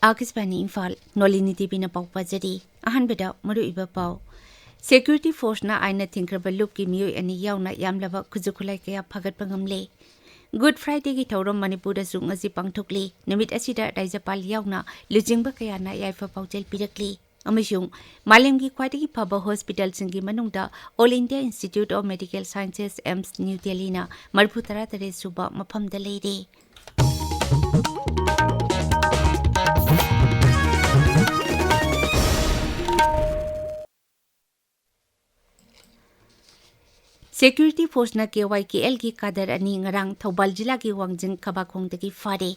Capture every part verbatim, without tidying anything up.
ꯑꯥꯀꯥꯁꯕꯥꯅꯤ ꯏꯝꯐꯥꯜ, ꯅꯣꯂꯤꯅꯤ ꯇꯤꯚꯤꯅ ꯄꯥꯎ ꯄꯥꯖꯔꯤ꯫ ꯑꯍꯥꯟꯕꯗ ꯃꯔꯨꯑꯣꯏꯕ ꯄꯥꯎ꯫ ꯁꯦꯀ꯭ꯌꯨꯔꯤꯇꯤ ꯐꯣꯔꯁꯅ ꯑꯥꯏꯟꯅ ꯊꯤꯡꯈ꯭ꯔꯕ ꯂꯨꯞꯀꯤ ꯃꯤꯑꯣꯏ ꯑꯅꯤ ꯌꯥꯎꯅ ꯌꯥꯝꯂꯕ ꯈꯨꯠꯁꯨ ꯈꯨꯠꯂꯥꯏ ꯀꯌꯥ ꯐꯥꯒꯠꯄ ꯉꯝꯂꯦ꯫ ꯒꯨꯗ ꯐ꯭ꯔꯥꯏꯗꯦꯒꯤ ꯊꯧꯔꯝ ꯃꯅꯤꯄꯨꯔꯗꯁꯨ ꯉꯁꯤ ꯄꯥꯡꯊꯣꯛꯂꯤ꯫ ꯅꯨꯃꯤꯠ ꯑꯁꯤꯗ ꯔꯥꯖ꯭ꯌꯄꯥꯜ ꯌꯥꯎꯅ ꯂꯨꯆꯤꯡꯕ ꯀꯌꯥꯅ ꯌꯥꯏꯐ ꯄꯥꯎꯖꯦꯜ ꯄꯤꯔꯛꯂꯤ꯫ ꯑꯃꯁꯨꯡ ꯃꯥꯂꯦꯝꯒꯤ ꯈ꯭ꯋꯥꯏꯗꯒꯤ ꯐꯕ ꯍꯣꯁꯄꯤꯇꯥꯜꯁꯤꯡꯒꯤ ꯃꯅꯨꯡꯗ All India Institute of Medical Sciences, AIIMS, new ꯗꯦꯜꯂꯤꯅ ꯃꯔꯤꯐꯨ ꯇꯔꯥ ꯇꯔꯦꯠ ꯁꯨꯕ ꯃꯐꯝꯗ ꯂꯩꯔꯦ꯫ ꯁꯦꯀ꯭ꯌꯨꯔꯤꯇꯤ ꯐꯣꯔꯁꯅ ꯀꯦ ꯋꯥꯏ ꯀꯦ ꯑꯦꯜꯒꯤ ꯀꯥꯗꯔ ꯑꯅꯤ ꯉꯔꯥꯡ ꯊꯧꯕꯥꯜ ꯖꯤꯂꯥꯒꯤ ꯋꯥꯡꯖꯤꯡ ꯈꯕꯥꯈꯣꯡꯗꯒꯤ ꯐꯥꯔꯦ꯫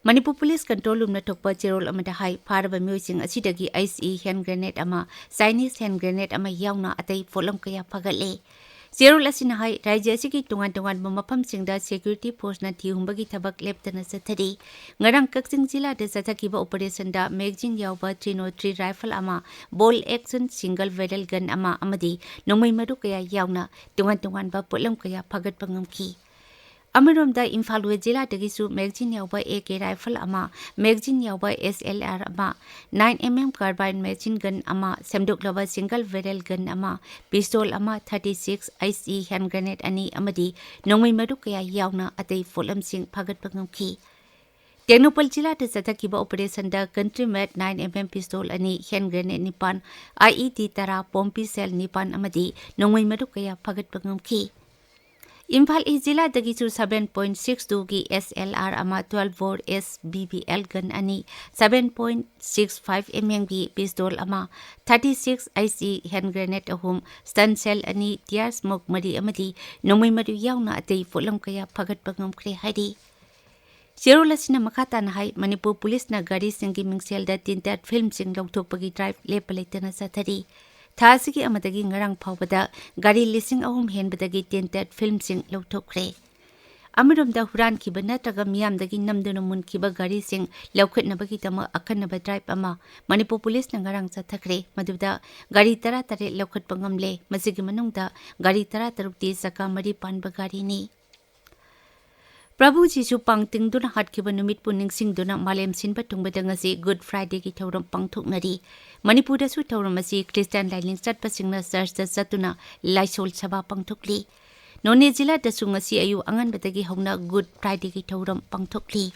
ꯃꯅꯤꯄꯨꯔ ꯄꯨꯂꯤꯁ ꯀꯟꯇ꯭ꯔꯣꯜ ꯔꯨꯝꯅ ꯊꯣꯛꯄ ꯆꯦꯔꯣꯜ ꯑꯃꯗ ꯍꯥꯏ, ꯐꯥꯔꯕ ꯃꯤꯑꯣꯏꯁꯤꯡ ꯑꯁꯤꯗꯒꯤ ꯑꯥꯏꯁ ꯏ ꯍꯦꯟ ꯒ꯭ꯔꯦꯅꯦꯗ ꯑꯃ, ꯆꯥꯏꯅꯤꯁ ꯍꯦꯟ ꯒ꯭ꯔꯦꯅꯦꯗ ꯑꯃ ꯌꯥꯎꯅ ꯑꯇꯩ ꯄꯣꯠꯂꯝ ꯀꯌꯥ ꯐꯥꯒꯠꯂꯦ꯫ ꯆꯦꯔꯣꯜ ꯑꯁꯤꯅ ꯍꯥꯏ, ꯔꯥꯖ꯭ꯌ ꯑꯁꯤꯒꯤ ꯇꯣꯉꯥꯟ ꯇꯣꯉꯥꯟꯕ ꯃꯐꯝꯁꯤꯡꯗ ꯁꯦꯀ꯭ꯌꯨꯔꯤꯇꯤ ꯐꯣꯔꯁꯅ ꯊꯤ ꯍꯨꯝꯕꯒꯤ ꯊꯕꯛ ꯂꯦꯞꯇꯅ ꯆꯠꯊꯔꯤ꯫ ꯉꯔꯥꯡ ꯀꯛꯆꯤꯡ ꯖꯤꯂꯥꯗ ꯆꯠꯊꯈꯤꯕ ꯑꯣꯄꯔꯦꯁꯟꯗ ꯃꯦꯒꯖꯤꯟ ꯌꯥꯎꯕ ꯊ꯭ꯔꯤ ꯅꯣꯠ ꯊ꯭ꯔꯤ ꯔꯥꯏꯐꯜ ꯑꯃ, ꯕꯣꯜ ꯑꯦꯛꯁꯟ ꯁꯤꯡꯒꯜ ꯕꯦꯔꯦꯜ ꯒꯟ ꯑꯃ ꯑꯃꯗꯤ ꯅꯣꯡꯃꯩ ꯃꯔꯨ ꯀꯌꯥ ꯌꯥꯎꯅ ꯇꯣꯉꯥꯟ ꯇꯣꯉꯥꯟꯕ ꯄꯣꯠꯂꯝ ꯀꯌꯥ ꯐꯥꯒꯠꯄ ꯉꯝꯈꯤ꯫ ꯑꯃꯔꯣꯝꯗ ꯏꯝꯐꯥꯜ ꯋꯦꯁ ꯖꯤꯂꯥꯗꯒꯤꯁꯨ ꯃꯦꯒꯖꯤꯟ ꯌꯥꯎꯕ ꯑꯦ ꯀꯦ ꯔꯥꯏꯐꯜ ꯑꯃ, ꯃꯦꯒꯖꯤꯟ ꯌꯥꯎꯕ ꯑꯦꯁ ꯑꯦꯜ ꯑꯥꯔ ꯑꯃ, nine M M carbine machine gun ꯑꯃ, ꯁꯦꯝꯗꯣꯛꯂꯕ ꯁꯤꯡꯒꯜ ꯕꯦꯔꯦꯜ ꯒꯟ ꯑꯃ, ꯄꯤꯁꯇꯣꯜ ꯑꯃ, ꯊꯥꯔꯇꯤ ꯁꯤꯛꯁ ꯑꯥꯏꯁ ꯏ ꯍꯦꯟ ꯒ꯭ꯔꯦꯅꯦꯗ ꯑꯅꯤ ꯑꯃꯗꯤ ꯅꯣꯡꯃꯩ ꯃꯔꯨ ꯀꯌꯥ ꯌꯥꯎꯅ ꯑꯇꯩ ꯄꯣꯠꯂꯝꯁꯤꯡ ꯐꯥꯒꯠꯄ ꯉꯝꯈꯤ꯫ ꯇꯦꯡꯅꯧꯄꯜ ꯖꯤꯂꯥꯗ ꯆꯠꯊꯈꯤꯕ ꯑꯣꯄꯔꯦꯁꯟꯗ ꯀꯟꯇ꯭ꯔꯤ ꯃꯦꯗ ꯅꯥꯏꯟ ꯑꯦꯝ ꯑꯦꯝ ꯄꯤꯁꯇꯣꯜ ꯑꯅꯤ, ꯍꯦꯟ ꯒ꯭ꯔꯦꯅꯦꯗ ꯅꯤꯄꯥꯟ, ꯑꯥꯏ ꯏ ꯗꯤ ꯇꯔꯥ, ꯄꯣꯝꯄꯤ ꯁꯦꯜ ꯅꯤꯄꯥꯟ ꯑꯃꯗꯤ ꯅꯣꯡꯃꯩ ꯃꯔꯨ ꯀꯌꯥ ꯐꯥꯒꯠꯄ ꯉꯝꯈꯤ꯫ ꯏꯝꯐꯥꯜ ꯏꯁ ꯖꯤꯂꯥꯗꯒꯤꯁꯨ ꯁꯚꯦꯟ ꯄꯣꯏꯟꯠ ꯁꯤꯛꯁ ꯇꯨꯒꯤ ꯑꯦꯁ ꯑꯦꯜ ꯑꯥꯔ ꯑꯃ, ꯇ꯭ꯋꯦꯜꯐ ꯕꯣꯔ ꯑꯦꯁ ꯕꯤ ꯕꯤ ꯑꯦꯜ ꯒꯟ ꯑꯅꯤ, seven point six five M ꯑꯦꯝꯒꯤ ꯄꯤꯁꯇꯣꯜ ꯑꯃ, ꯊꯥꯔꯇꯤ ꯁꯤꯛꯁ ꯑꯥꯏꯁ ꯏ ꯍꯦꯟ ꯒ꯭ꯔꯦꯅꯦꯗ ꯑꯍꯨꯝ, ꯁ꯭ꯇꯟ ꯁꯦꯜ ꯑꯅꯤ, ꯇꯤꯌꯥꯔ ꯁ꯭ꯃꯣꯛ ꯃꯔꯤ ꯑꯃꯗꯤ ꯅꯣꯡꯃꯩ ꯃꯔꯨ ꯌꯥꯎꯅ ꯑꯇꯩ ꯄꯣꯠꯂꯝ ꯀꯌꯥ ꯐꯥꯒꯠꯄ ꯉꯝꯈ꯭ꯔꯦ ꯍꯥꯏꯔꯤ꯫ ꯆꯦꯔꯣꯜ ꯑꯁꯤꯅ ꯃꯈꯥ ꯇꯥꯅ ꯍꯥꯏ, ꯃꯅꯤꯄꯨꯔ ꯄꯨꯂꯤꯁꯅ ꯒꯥꯔꯤꯁꯤꯡꯒꯤ ꯃꯤꯡꯁꯦꯜꯗ ꯇꯤꯟꯇꯦꯠ ꯐꯤꯜꯝꯁꯤꯡ ꯂꯧꯊꯣꯛꯄꯒꯤ ꯗ꯭ꯔꯥꯏꯚ ꯂꯦꯞꯄ ꯂꯩꯇꯅ ꯆꯠꯊꯔꯤ꯫ ꯊꯥ ꯑꯁꯤꯒꯤ ꯑꯃꯗꯒꯤ ꯉꯔꯥꯡ ꯐꯥꯎꯕꯗ ꯒꯥꯔꯤ ꯂꯤꯁꯤꯡ ꯑꯍꯨꯝ ꯍꯦꯟꯕꯗꯒꯤ ꯇꯤꯟꯇꯦꯠ ꯐꯤꯜꯝꯁꯤꯡ ꯂꯧꯊꯣꯛꯈ꯭ꯔꯦ꯫ ꯑꯃꯔꯣꯝꯗ ꯍꯨꯔꯥꯟꯈꯤꯕ ꯅꯠꯇ꯭ꯔꯒ ꯃꯤꯌꯥꯝꯗꯒꯤ ꯅꯝꯗꯨꯅ ꯃꯨꯟꯈꯤꯕ ꯒꯥꯔꯤꯁꯤꯡ ꯂꯧꯈꯠꯅꯕꯒꯤꯗꯃꯛ ꯑꯈꯟꯅꯕ ꯗ꯭ꯔꯥꯏꯚ ꯑꯃ ꯃꯅꯤꯄꯨꯔ ꯄꯨꯂꯤꯁꯅ ꯉꯔꯥꯡ ꯆꯠꯊꯈ꯭ꯔꯦ꯫ ꯃꯗꯨꯗ ꯒꯥꯔꯤ ꯇꯔꯥ ꯇꯔꯦꯠ ꯂꯧꯈꯠꯄ ꯉꯝꯂꯦ꯫ ꯃꯁꯤꯒꯤ ꯃꯅꯨꯡꯗ ꯒꯥꯔꯤ ꯇꯔꯥ ꯇꯔꯨꯛꯇꯤ ꯆꯀꯥ ꯃꯔꯤ ꯄꯥꯟꯕ ꯒꯥꯔꯤꯅꯤ꯫ ꯄ꯭ꯔꯚꯨ ꯖꯤꯁꯨ ꯄꯥꯡ ꯇꯤꯡꯗꯨꯅ ꯍꯥꯠꯈꯤꯕ ꯅꯨꯃꯤꯠꯄꯨ ꯅꯤꯡꯁꯤꯡꯗꯨꯅ ꯃꯥꯂꯦꯝ ꯁꯤꯟꯕ ꯊꯨꯡꯕꯗ ꯉꯁꯤ ꯒꯨꯗ ꯐ꯭ꯔꯥꯏꯗꯦꯒꯤ ꯊꯧꯔꯝ ꯄꯥꯡꯊꯣꯛꯅꯔꯤ꯫ ꯃꯅꯤꯄꯨꯔꯗꯁꯨ ꯊꯧꯔꯝ ꯑꯁꯤ ꯈ꯭ꯔꯤꯁꯇꯤꯌꯥꯟ ꯂꯥꯏꯅꯤꯡ ꯆꯠꯄꯁꯤꯡꯅ ꯆꯔꯆꯇ ꯆꯠꯇꯨꯅ ꯂꯥꯏꯁꯣꯜ ꯁꯚꯥ ꯄꯥꯡꯊꯣꯛꯂꯤ꯫ ꯅꯣꯅꯦ ꯖꯤꯂꯥꯗꯁꯨ ꯉꯁꯤ ꯑꯌꯨꯛ ꯑꯉꯟꯕꯗꯒꯤ ꯍꯧꯅ ꯒꯨꯗ ꯐ꯭ꯔꯥꯏꯗꯦꯒꯤ ꯊꯧꯔꯝ ꯄꯥꯡꯊꯣꯛꯂꯤ꯫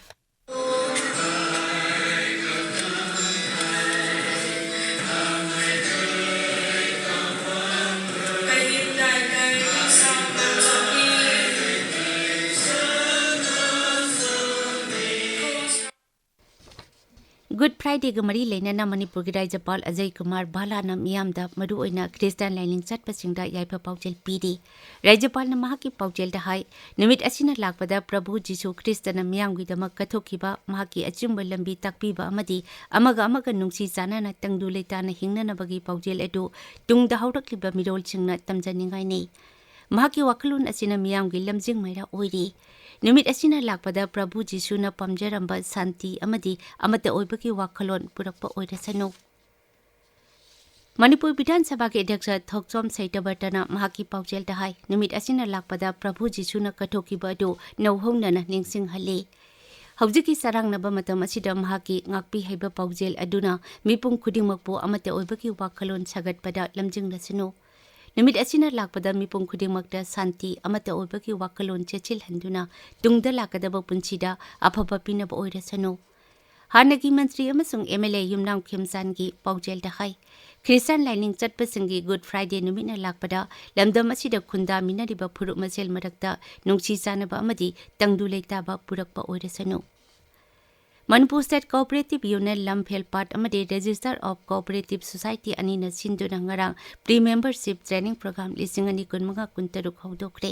ꯒꯨꯗ ꯐ꯭ꯔꯥꯏꯗꯦꯒ ꯃꯔꯤ ꯂꯩꯅꯅ ꯃꯅꯤꯄꯨꯔꯒꯤ ꯔꯥꯖ꯭ꯌꯄꯥꯜ ꯑꯖꯌ ꯀꯨꯃꯥꯔ ꯚꯥꯂꯥꯅ ꯃꯤꯌꯥꯝꯗ, ꯃꯔꯨꯑꯣꯏꯅ ꯈ꯭ꯔꯤꯁꯇꯤꯌꯥꯟ ꯂꯥꯏꯅꯤꯡ ꯆꯠꯄꯁꯤꯡꯗ ꯌꯥꯏꯐ ꯄꯥꯎꯖꯦꯜ ꯄꯤꯔꯤ꯫ ꯔꯥꯖ꯭ꯌꯄꯥꯜꯅ ꯃꯍꯥꯛꯀꯤ ꯄꯥꯎꯖꯦꯜꯗ ꯍꯥꯏ, ꯅꯨꯃꯤꯠ ꯑꯁꯤꯅ ꯂꯥꯛꯄꯗ ꯄ꯭ꯔꯚꯨ ꯖꯤꯁꯨ ꯈ꯭ꯔꯤꯁꯇꯅ ꯃꯤꯌꯥꯝꯒꯤꯗꯃꯛ ꯀꯠꯊꯣꯛꯈꯤꯕ, ꯃꯍꯥꯛꯀꯤ ꯑꯆꯨꯝꯕ ꯂꯝꯕꯤ ꯇꯥꯛꯄꯤꯕ ꯑꯃꯗꯤ ꯑꯃꯒ ꯑꯃꯒ ꯅꯨꯡꯁꯤ ꯆꯥꯟꯅꯅ ꯇꯪꯗꯨ ꯂꯩꯇꯥꯅ ꯍꯤꯡꯅꯅꯕꯒꯤ ꯄꯥꯎꯖꯦꯜ ꯑꯗꯨ ꯇꯨꯡꯗ ꯍꯧꯔꯛꯂꯤꯕ ꯃꯤꯔꯣꯜꯁꯤꯡꯅ ꯇꯝꯖꯅꯤꯡꯉꯥꯏꯅꯤ꯫ ꯃꯍꯥꯛꯀꯤ ꯋꯥꯈꯜꯂꯣꯟ ꯑꯁꯤꯅ ꯃꯤꯌꯥꯝꯒꯤ ꯂꯝꯖꯤꯡ ꯃꯩꯔꯥ ꯑꯣꯏꯔꯤ꯫ ꯅꯨꯃꯤꯠ ꯑꯁꯤꯅ ꯂꯥꯛꯄꯗ ꯄ꯭ꯔꯚꯨ ꯖꯤꯁꯨꯅ ꯄꯥꯝꯖꯔꯝꯕ ꯁꯥꯟꯇꯤ ꯑꯃꯗꯤ ꯑꯃꯠꯇ ꯑꯣꯏꯕꯒꯤ ꯋꯥꯈꯜꯂꯣꯟ ꯄꯨꯔꯛꯄ ꯑꯣꯏꯔꯁꯅꯨ꯫ ꯃꯅꯤꯄꯨꯔ ꯕꯤꯙꯥꯟ ꯁꯚꯥꯒꯤ ꯑꯗ꯭ꯌꯛꯁ ꯊꯣꯛꯆꯣꯝ ꯁꯩꯇꯕꯔꯇꯅ ꯃꯍꯥꯛꯀꯤ ꯄꯥꯎꯖꯦꯜꯗ ꯍꯥꯏ, ꯅꯨꯃꯤꯠ ꯑꯁꯤꯅ ꯂꯥꯛꯄꯗ ꯄ꯭ꯔꯚꯨ ꯖꯤꯁꯨꯅ ꯀꯠꯊꯣꯛꯈꯤꯕ ꯑꯗꯨ ꯅꯧꯍꯧꯅꯅ ꯅꯤꯡꯁꯤꯡꯍꯜꯂꯤ꯫ ꯍꯧꯖꯤꯛꯀꯤ ꯆꯔꯥꯡꯅꯕ ꯃꯇꯝ ꯑꯁꯤꯗ ꯃꯍꯥꯛꯀꯤ ꯉꯥꯛꯄꯤ ꯍꯩꯕ ꯄꯥꯎꯖꯦꯜ ꯑꯗꯨꯅ ꯃꯤꯄꯨꯝ ꯈꯨꯗꯤꯡꯃꯛꯄꯨ ꯑꯃꯠꯇ ꯑꯣꯏꯕꯒꯤ ꯋꯥꯈꯜꯂꯣꯟ ꯁꯥꯒꯠꯄꯗ ꯂꯝꯖꯤꯡꯂꯁꯅꯨ꯫ ꯅꯨꯃꯤꯠ ꯑꯁꯤꯅ ꯂꯥꯛꯄꯗ ꯃꯤꯄꯨꯝ ꯈꯨꯗꯤꯡꯃꯛꯇ ꯁꯥꯟꯇꯤ, ꯑꯃꯠꯇ ꯑꯣꯏꯕꯒꯤ ꯋꯥꯈꯜꯂꯣꯟ ꯆꯦꯠꯁꯤꯜꯍꯟꯗꯨꯅ ꯇꯨꯡꯗ ꯂꯥꯛꯀꯗꯕ ꯄꯨꯟꯁꯤꯗ ꯑꯐꯕ ꯄꯤꯅꯕ ꯑꯣꯏꯔꯁꯅꯨ꯫ ꯍꯥꯟꯅꯒꯤ ꯃꯟꯇ꯭ꯔꯤ ꯑꯃꯁꯨꯡ ꯑꯦꯝ ꯑꯦꯜ ꯑꯦ ꯌꯨꯝꯅꯥꯝ ꯈꯦꯝꯆꯥꯟꯒꯤ ꯄꯥꯎꯖꯦꯜꯗ ꯍꯥꯏ, ꯈ꯭ꯔꯤꯁꯇꯥꯟ ꯂꯥꯏꯅꯤꯡ ꯆꯠꯄꯁꯤꯡꯒꯤ ꯒꯨꯗ ꯐ꯭ꯔꯥꯏꯗꯦ ꯅꯨꯃꯤꯠꯅ ꯂꯥꯛꯄꯗ ꯂꯝꯗꯝ ꯑꯁꯤꯗ ꯈꯨꯟꯗꯥꯃꯤꯟꯅꯔꯤꯕ ꯐꯨꯔꯨꯞ ꯃꯁꯦꯜ ꯃꯔꯛꯇ ꯅꯨꯡꯁꯤ ꯆꯥꯟꯅꯕ ꯑꯃꯗꯤ ꯇꯪꯗꯨ ꯂꯩꯇꯥꯕ ꯄꯨꯔꯛꯄ ꯑꯣꯏꯔꯁꯅꯨ꯫ ꯃꯅꯤꯄꯨꯔ ꯁ꯭ꯇꯦꯠ ꯀꯣꯑꯣꯄꯔꯦꯇꯤꯚ ꯌꯨꯅꯤꯌꯟ ꯂꯝꯐꯦꯜ ꯄꯥꯠ ꯑꯃꯗꯤ ꯔꯦꯖꯤꯁꯇꯔ ꯑꯣꯐ ꯀꯣꯑꯣꯄꯔꯦꯇꯤꯚ ꯁꯣꯁꯥꯏꯇꯤ ꯑꯅꯤꯅ ꯁꯤꯟꯗꯨꯅ ꯉꯔꯥꯡ ꯄ꯭ꯔꯤ ꯃꯦꯝꯕꯔꯁꯤꯞ ꯇ꯭ꯔꯦꯅꯤꯡ ꯄ꯭ꯔꯣꯒ꯭ꯔꯥꯝ ꯂꯤꯁꯤꯡ ꯑꯅꯤ ꯀꯨꯟꯃꯉꯥ ꯀꯨꯟꯇꯔꯨꯛ ꯍꯧꯗꯣꯛꯈ꯭ꯔꯦ꯫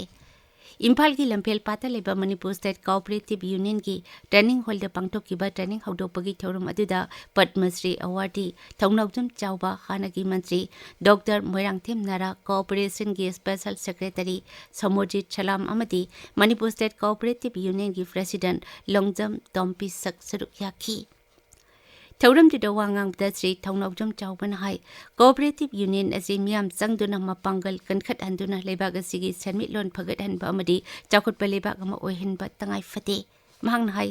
ꯏꯝꯐꯥꯜꯒꯤ ꯂꯝꯐꯦꯜ ꯄꯥꯠꯇ ꯂꯩꯕ ꯃꯅꯤꯄꯨꯔ ꯁ꯭ꯇꯦꯠ ꯀꯣꯑꯣꯄꯔꯦꯇꯤꯚ ꯌꯨꯅꯤꯌꯟꯒꯤ ꯇ꯭ꯔꯦꯅꯤꯡ ꯍꯣꯜꯗ ꯄꯥꯡꯊꯣꯛꯈꯤꯕ ꯇ꯭ꯔꯦꯅꯤꯡ ꯍꯧꯗꯣꯛꯄꯒꯤ ꯊꯧꯔꯝ ꯑꯗꯨꯗ ꯄꯗꯃꯁ꯭ꯔꯤ ꯑꯦꯋꯥꯔꯗꯤ ꯊꯧꯅꯥꯎꯖꯝ ꯆꯥꯎꯕ, ꯍꯥꯟꯅꯒꯤ ꯃꯟꯇ꯭ꯔꯤ ꯗꯣꯛꯇꯔ ꯃꯣꯏꯔꯥꯡꯊꯦꯝ ꯅꯥꯔꯥ, ꯀꯣꯑꯣꯄꯔꯦꯁꯟꯒꯤ ꯁ꯭ꯄꯦꯁꯦꯜ ꯁꯦꯀ꯭ꯔꯦꯇꯔꯤ ꯁꯣꯃꯣꯖꯤꯠ ꯁꯂꯥꯝ ꯑꯃꯗꯤ Manipur state cooperative ꯌꯨꯅꯤꯌꯟꯒꯤ president Longjam ꯇꯣꯝꯄꯤꯁꯛ ꯁꯔꯨꯛ ꯌꯥꯈꯤ꯫ ꯊꯧꯔꯝꯗꯨꯗ ꯋꯥ ꯉꯥꯡꯕꯗ ꯁ꯭ꯔꯤ ꯊꯧꯅꯥꯎꯖꯝ ꯆꯥꯎꯕꯅ ꯍꯥꯏ, Cooperative Union ꯑꯁꯤ ꯃꯤꯌꯥꯝ ꯆꯪꯗꯨꯅ ꯃꯄꯥꯡꯒꯜ ꯀꯟꯈꯠꯍꯟꯗꯨꯅ ꯂꯩꯕꯥꯛ ꯑꯁꯤꯒꯤ ꯁꯦꯟꯃꯤꯠꯂꯣꯟ ꯐꯒꯠꯍꯟꯕ ꯑꯃꯗꯤ ꯆꯥꯎꯈꯠꯄ ꯂꯩꯕꯥꯛ ꯑꯃ ꯑꯣꯏꯍꯟꯕ ꯇꯉꯥꯏ ꯐꯗꯦ꯫ ꯃꯍꯥꯛꯅ ꯍꯥꯏ,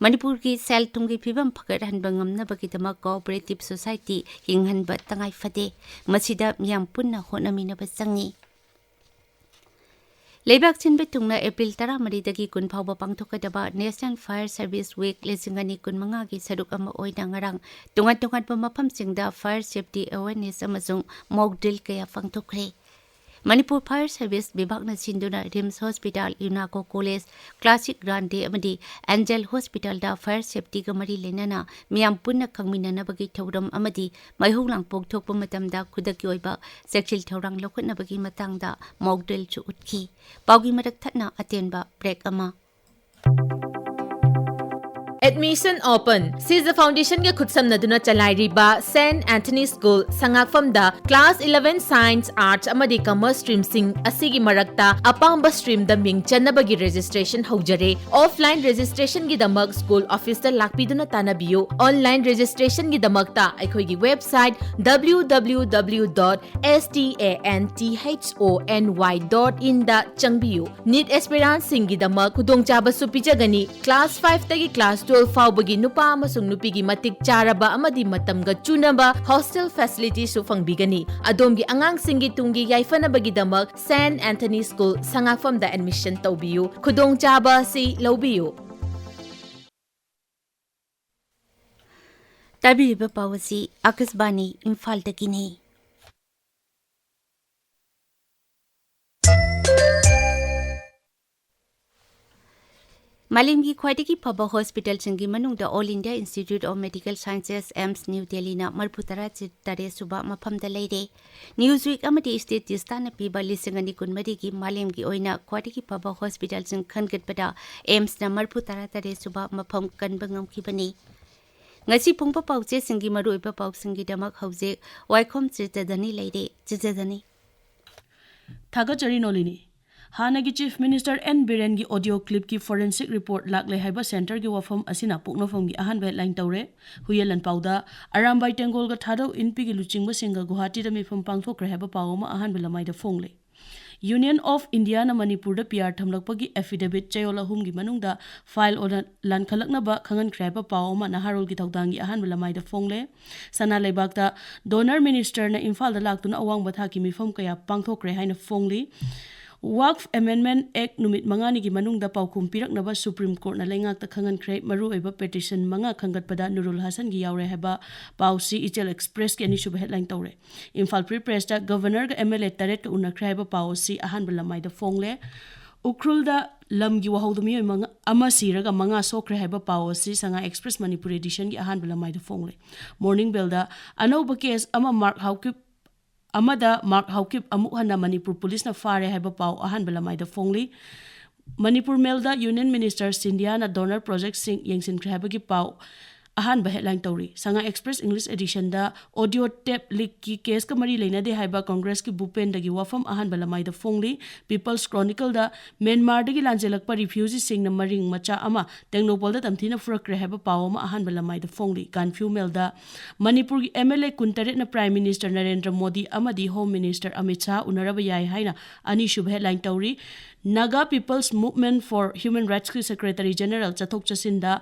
ꯃꯅꯤꯄꯨꯔꯒꯤ ꯁꯦꯜ ꯊꯨꯝꯒꯤ ꯐꯤꯕꯝ ꯐꯒꯠꯍꯟꯕ ꯉꯝꯅꯕꯒꯤꯗꯃꯛ Cooperative Society ꯍꯤꯡꯍꯟꯕ ꯇꯉꯥꯏ ꯐꯗꯦ꯫ ꯃꯁꯤꯗ ꯃꯤꯌꯥꯝ ꯄꯨꯟꯅ ꯍꯣꯠꯅꯃꯤꯟꯅꯕ ꯆꯪꯏ꯫ ꯂꯩꯕꯥꯛ ꯁꯤꯟꯕ ꯊꯨꯡꯅ ꯑꯦꯄ꯭ꯔꯤꯜ ꯇꯔꯥꯃꯔꯤꯗꯒꯤ ꯀꯨꯟ ꯐꯥꯎꯕ ꯄꯥꯡꯊꯣꯛꯀꯗꯕ National Fire Service Week ꯂꯤꯁꯤꯡ ꯑꯅꯤ ꯀꯨꯟꯃꯉꯥꯒꯤ ꯁꯔꯨꯛ ꯑꯃ ꯑꯣꯏꯅ ꯉꯔꯥꯡ ꯇꯣꯉꯥꯟ ꯇꯣꯉꯥꯟꯕ ꯃꯐꯝꯁꯤꯡꯗ fire safety awareness ꯑꯃꯁꯨꯡ mock drill ꯀꯌꯥ ꯄꯥꯡꯊꯣꯛꯈ꯭ꯔꯦ꯫ ꯃꯅꯤꯄꯨꯔ Fire Service ꯕꯤꯚꯥꯒꯅ ꯁꯤꯟꯗꯨꯅ RIMS Hospital, UNACO College, Classic Grande ꯑꯃꯗꯤ Angel Hospitalꯗ fire safetyꯒ ꯃꯔꯤ ꯂꯩꯅꯅ ꯃꯤꯌꯥꯝ ꯄꯨꯟꯅ ꯈꯪꯃꯤꯟꯅꯅꯕꯒꯤ ꯊꯧꯔꯝ ꯑꯃꯗꯤ ꯃꯩꯍꯧ ꯂꯥꯡꯄꯣꯛ ꯊꯣꯛꯄ ꯃꯇꯝꯗ ꯈꯨꯗꯛꯀꯤ ꯑꯣꯏꯕ ꯆꯦꯛꯁꯤꯜ ꯊꯧꯔꯥꯡ ꯂꯧꯈꯠꯅꯕꯒꯤ ꯃꯇꯥꯡꯗ mock drillꯁꯨ ꯎꯠꯈꯤ꯫ ꯄꯥꯎꯒꯤ ꯃꯔꯛ ꯊꯠꯅ ꯑꯇꯦꯟꯕ break ꯑꯃ꯫ Admission open. ꯁꯤꯖ Foundationꯒ ꯈꯨꯠꯁꯝꯅꯗꯨꯅ ꯆꯂꯥꯏꯔꯤꯕ Saint Anthony School ꯁꯉꯥꯛꯐꯝꯗ class eleven Science, Arts ꯑꯃꯗꯤ Commerce streamꯁꯤꯡ ꯑꯁꯤꯒꯤ ꯃꯔꯛꯇ ꯑꯄꯥꯝꯕ streamꯗ ꯃꯤꯡ ꯆꯟꯅꯕꯒꯤ registration ꯍꯧꯖꯔꯦ꯫ Offline registrationꯒꯤꯗꯃꯛ school officeꯇ ꯂꯥꯛꯄꯤꯗꯨꯅ ꯇꯥꯟꯅꯕꯤꯌꯨ꯫ Online registrationꯒꯤꯗꯃꯛꯇ ꯑꯩꯈꯣꯏꯒꯤ website W W W dot S T A N T H O N Y dot inꯗ ꯆꯪꯕꯤꯌꯨ꯫ NEET aspirantꯁꯤꯡꯒꯤꯗꯃꯛ ꯈꯨꯗꯣꯡꯆꯥꯕꯁꯨ ꯄꯤꯖꯒꯅꯤ꯫ Class fiveꯇꯒꯤ class twelve ꯐꯥꯎꯕꯒꯤ ꯅꯨꯄꯥ ꯑꯃꯁꯨꯡ ꯅꯨꯄꯤꯒꯤ ꯃꯇꯤꯛ ꯆꯥꯔꯕ ꯑꯃꯗꯤ ꯃꯇꯝꯒ ꯆꯨꯅꯕ hostel facilityꯁꯨ ꯐꯪꯕꯤꯒꯅꯤ꯫ ꯑꯗꯣꯝꯒꯤ ꯑꯉꯥꯡꯁꯤꯡꯒꯤ ꯇꯨꯡꯒꯤ ꯌꯥꯏꯐꯅꯕꯒꯤꯗꯃꯛ Saint Anthony School ꯁꯉꯥꯛꯐꯝꯗ admission ꯇꯧꯕꯤꯌꯨ꯫ ꯈꯨꯗꯣꯡꯆꯥꯕ ꯑꯁꯤ ꯂꯧꯕꯤꯌꯨ꯫ ꯇꯥꯕꯤꯔꯤꯕ ꯄꯥꯎ ꯑꯁꯤ ꯑꯥꯀꯥꯁꯕꯥꯅꯤ ꯏꯝꯐꯥꯜꯗꯒꯤꯅꯤ꯫ ꯃꯥꯂꯦꯝꯒꯤ ꯈ꯭ꯋꯥꯏꯗꯒꯤ ꯐꯕ hospitalꯁꯤꯡꯒꯤ ꯃꯅꯨꯡꯗ All India Institute of Medical Sciences, AIIMS, New Delhiꯅ ꯃꯔꯤꯐꯨ ꯇꯔꯥ ꯇꯔꯦꯠ ꯁꯨꯕ ꯃꯐꯝꯗ ꯂꯩꯔꯦ꯫ Newsweek ꯑꯃꯗꯤ Statistana ꯄꯤꯕ ꯂꯤꯁꯤꯡ ꯑꯅꯤ ꯀꯨꯟꯃꯔꯤꯒꯤ ꯃꯥꯂꯦꯝꯒꯤ ꯑꯣꯏꯅ ꯈ꯭ꯋꯥꯏꯗꯒꯤ ꯐꯕ hospitalꯁꯤꯡ ꯈꯟꯒꯠꯄꯗ AIIMSꯅ ꯃꯔꯤꯐꯨ ꯇꯔꯥ ꯇꯔꯦꯠ ꯁꯨꯕ ꯃꯐꯝ ꯀꯟꯕ ꯉꯝꯈꯤꯕꯅꯤ꯫ ꯉꯁꯤ ꯐꯣꯡꯕ ꯄꯥꯎꯆꯦꯁꯤꯡꯒꯤ ꯃꯔꯨꯑꯣꯏꯕ ꯄꯥꯎꯁꯤꯡꯒꯤꯗꯃꯛ ꯍꯧꯖꯤꯛ ꯋꯥꯏꯈꯣꯝ ꯆꯤꯇ꯭ꯔꯗꯅꯤ ꯂꯩꯔꯦ꯫ ꯆꯤꯇ꯭ꯔꯗꯅꯤ꯫ ꯊꯥꯒꯠꯆꯔꯤ ꯅꯣꯂꯤꯅꯤ꯫ ꯍꯥꯟꯅꯒꯤ Chief Minister ꯑꯦꯟ ꯕꯤꯔꯦꯟꯒꯤ audio clipꯀꯤ forensic report ꯂꯥꯛꯂꯦ ꯍꯥꯏꯕ centreꯒꯤ ꯋꯥꯐꯝ ꯑꯁꯤꯅ ꯄꯣꯛꯅꯐꯝꯒꯤ ꯑꯍꯥꯟꯕ headline ꯇꯧꯔꯦ꯫ ꯍꯨꯌꯦꯟ ꯂꯥꯟꯄꯥꯎꯗ ꯑꯔꯥꯝꯕꯥꯏ ꯇꯦꯡꯒꯣꯜꯒ ꯊꯥꯗꯧ ꯏꯟꯄꯤꯒꯤ ꯂꯨꯆꯤꯡꯕꯁꯤꯡꯒ ꯒꯨꯋꯥꯍꯥꯇꯤꯗ ꯃꯤꯐꯝ ꯄꯥꯡꯊꯣꯛꯈ꯭ꯔꯦ ꯍꯥꯏꯕ ꯄꯥꯎ ꯑꯃ ꯑꯍꯥꯟꯕ ꯂꯃꯥꯏꯗ ꯐꯣꯡꯂꯦ꯫ Union of Indiaꯅ ꯃꯅꯤꯄꯨꯔꯗ P R ꯊꯝꯂꯛꯄꯒꯤ affidavit ꯆꯌꯣꯜ ꯑꯍꯨꯝꯒꯤ ꯃꯅꯨꯡꯗ file ꯑꯣꯏꯅ ꯂꯥꯟꯈꯠꯂꯛꯅꯕ ꯈꯪꯍꯟꯈ꯭ꯔꯦ ꯍꯥꯏꯕ ꯄꯥꯎ ꯑꯃ ꯅꯍꯥꯔꯣꯜꯒꯤ ꯊꯧꯗꯥꯡꯒꯤ ꯑꯍꯥꯟꯕ ꯂꯃꯥꯏꯗ ꯐꯣꯡꯂꯦ꯫ ꯁꯅꯥ ꯂꯩꯕꯥꯛꯇ Donor Ministerꯅ ꯏꯝꯐꯥꯜꯗ ꯂꯥꯛꯇꯨꯅ ꯑꯋꯥꯡꯕ ꯊꯥꯛꯀꯤ ꯃꯤꯐꯝ ꯀꯌꯥ ꯄꯥꯡꯊꯣꯛꯈ꯭ꯔꯦ ꯍꯥꯏꯅ ꯐꯣꯡꯂꯤ꯫ Waqf Amendment Act ꯅꯨꯃꯤꯠ ꯃꯉꯥꯅꯤꯒꯤ ꯃꯅꯨꯡꯗ ꯄꯥꯎꯈꯨꯝ ꯄꯤꯔꯛꯅꯕ Supreme Courtꯅ ꯂꯩꯉꯥꯛꯇ ꯈꯪꯍꯟꯈ꯭ꯔꯦ꯫ ꯃꯔꯨꯑꯣꯏꯕ petition ꯃꯉꯥ ꯈꯟꯒꯠꯄꯗ ꯅꯨꯔꯨꯜ ꯍꯁꯟꯒꯤ ꯌꯥꯎꯔꯦ ꯍꯥꯏꯕ ꯄꯥꯎꯁꯤ ꯏꯆꯦꯜ Expressꯀꯤ ꯑꯅꯤꯁꯨꯕ headline ꯇꯧꯔꯦ꯫ Imphal Free Pressꯇ Governorꯒ M L A ꯇꯔꯦꯠꯀ ꯎꯅꯈ꯭ꯔꯦ ꯍꯥꯏꯕ ꯄꯥꯎ ꯑꯁꯤ ꯑꯍꯥꯟꯕ ꯂꯃꯥꯏꯗ ꯐꯣꯡꯂꯦ꯫ ꯎꯈ꯭ꯔꯨꯜꯗ ꯂꯝꯒꯤ ꯋꯥꯍꯧꯗ ꯃꯤꯑꯣꯏ ꯃꯉꯥ, ꯑꯃ ꯁꯤꯔꯒ ꯃꯉꯥ ꯁꯣꯛꯈ꯭ꯔꯦ ꯍꯥꯏꯕ ꯄꯥꯎ ꯑꯁꯤ Sangai Express Manipur editionꯒꯤ ꯑꯍꯥꯟꯕ ꯂꯃꯥꯏꯗ ꯐꯣꯡꯂꯦ꯫ Morning Bellꯗ ꯑꯅꯧꯕ case ꯑꯃ ꯃꯥꯔꯛ ꯍꯥꯎꯀꯤꯞ ꯑꯃꯗ ꯃꯥꯔꯛ ꯍꯥꯎꯀꯤꯞ ꯑꯃꯨꯛ ꯍꯟꯅ ꯃꯅꯤꯄꯨꯔ ꯄꯨꯂꯤꯁꯅ ꯐꯥꯔꯦ ꯍꯥꯏꯕ ꯄꯥꯎ ꯑꯍꯥꯟꯕ ꯂꯃꯥꯏꯗ ꯐꯣꯡꯂꯤ꯫ Manipur Mailꯗ Union Minister ꯁꯤꯟꯙꯤꯌꯥꯅ donor projectꯁꯤꯡ ꯌꯦꯡꯁꯤꯟꯈ꯭ꯔꯦ ꯍꯥꯏꯕꯒꯤ ꯄꯥꯎ ꯑꯍꯥꯟꯕ headline ꯇꯧꯔꯤ꯫ Sangai Express English editionꯗ audio tape leakꯀꯤ caseꯀ ꯃꯔꯤ ꯂꯩꯅꯗꯦ ꯍꯥꯏꯕ Congressꯀꯤ ꯚꯨꯄꯦꯟꯗꯒꯤ ꯋꯥꯐꯝ ꯑꯍꯥꯟꯕ ꯂꯃꯥꯏꯗ ꯐꯣꯡꯂꯤ꯫ People's Chronicleꯗ ꯃ꯭ꯌꯥꯟꯃꯥꯔꯗꯒꯤ ꯂꯥꯟꯖꯦꯜꯂꯛꯄ refugeeꯁꯤꯡꯅ ꯃꯔꯤꯡ ꯃꯆꯥ ꯑꯃ ꯇꯦꯡꯅꯧꯄꯜꯗ ꯇꯝꯊꯤꯅ ꯐꯨꯔꯛꯈ꯭ꯔꯦ ꯍꯥꯏꯕ ꯄꯥꯎ ꯑꯃ ꯑꯍꯥꯟꯕ ꯂꯃꯥꯏꯗ ꯐꯣꯡꯂꯤ꯫ Gaanphiu Mailꯗ ꯃꯅꯤꯄꯨꯔꯒꯤ M L A ꯀꯨꯟꯇꯔꯦꯠꯅ Prime Minister Narendra Modi ꯑꯃꯗꯤ Home Minister ꯑꯃꯤꯠ ꯁꯥꯍ ꯎꯅꯔꯕ ꯌꯥꯏ ꯍꯥꯏꯅ ꯑꯅꯤꯁꯨꯕ headline ꯇꯧꯔꯤ꯫ Naga People's Movement for Human Rightsꯀꯤ Secretary General ꯆꯠꯊꯣꯛ ꯆꯠꯁꯤꯟꯗ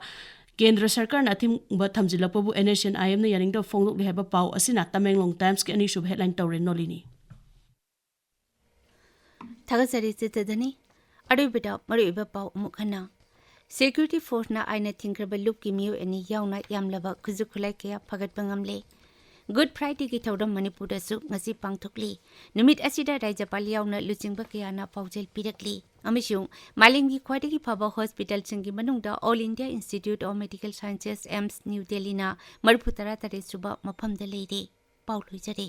ꯀꯦꯟꯗ꯭ꯔ ꯁꯔꯀꯥꯔꯅ ꯑꯊꯤꯡꯕ ꯊꯝꯖꯤꯜꯂꯛꯄꯕꯨ NSCN-IMꯅ ꯌꯥꯅꯤꯡꯗꯕ ꯐꯣꯡꯗꯣꯛꯂꯤ ꯍꯥꯏꯕ ꯄꯥꯎ ꯑꯁꯤꯅ Tamenglong Timesꯀꯤ ꯑꯅꯤꯁꯨꯕ headline ꯇꯧꯔꯦ꯫ ꯅꯣꯂꯤꯅꯤ꯫ ꯊꯥꯒꯠꯆꯔꯤ ꯆꯤꯠꯇꯗꯅꯤ꯫ ꯑꯔꯣꯏꯕꯗ ꯃꯔꯨꯑꯣꯏꯕ ꯄꯥꯎ ꯑꯃꯨꯛ ꯍꯟꯅ꯫ Security forceꯅ ꯑꯥꯏꯟꯅ ꯊꯤꯡꯈ꯭ꯔꯕ ꯂꯨꯞꯀꯤ ꯃꯤꯑꯣꯏ ꯑꯅꯤ ꯌꯥꯎꯅ ꯌꯥꯝꯂꯕ ꯈꯨꯠꯁꯨ ꯈꯨꯠꯂꯥꯏ ꯀꯌꯥ ꯐꯒꯠꯄ ꯉꯝꯂꯦ꯫ Good Fridayꯒꯤ ꯊꯧꯔꯝ ꯃꯅꯤꯄꯨꯔꯗꯁꯨ ꯉꯁꯤ ꯄꯥꯡꯊꯣꯛꯂꯤ꯫ ꯅꯨꯃꯤꯠ ꯑꯁꯤꯗ ꯔꯥꯖ꯭ꯌꯄꯥꯜ ꯌꯥꯎꯅ ꯂꯨꯆꯤꯡꯕ ꯀꯌꯥꯅ ꯄꯥꯎꯖꯦꯜ ꯄꯤꯔꯛꯂꯤ꯫ ꯑꯃꯁꯨꯡ ꯃꯥꯂꯦꯝꯒꯤ ꯈ꯭ꯋꯥꯏꯗꯒꯤ ꯐꯕ hospitalꯁꯤꯡꯒꯤ ꯃꯅꯨꯡꯗ All India Institute of Medical Sciences, AIIMS, New Delhiꯅ ꯃꯔꯤꯐꯨ ꯇꯔꯥ ꯇꯔꯦꯠ ꯁꯨꯕ ꯃꯐꯝꯗ ꯂꯩꯔꯦ꯫ ꯄꯥꯎ ꯂꯣꯏꯖꯔꯦ꯫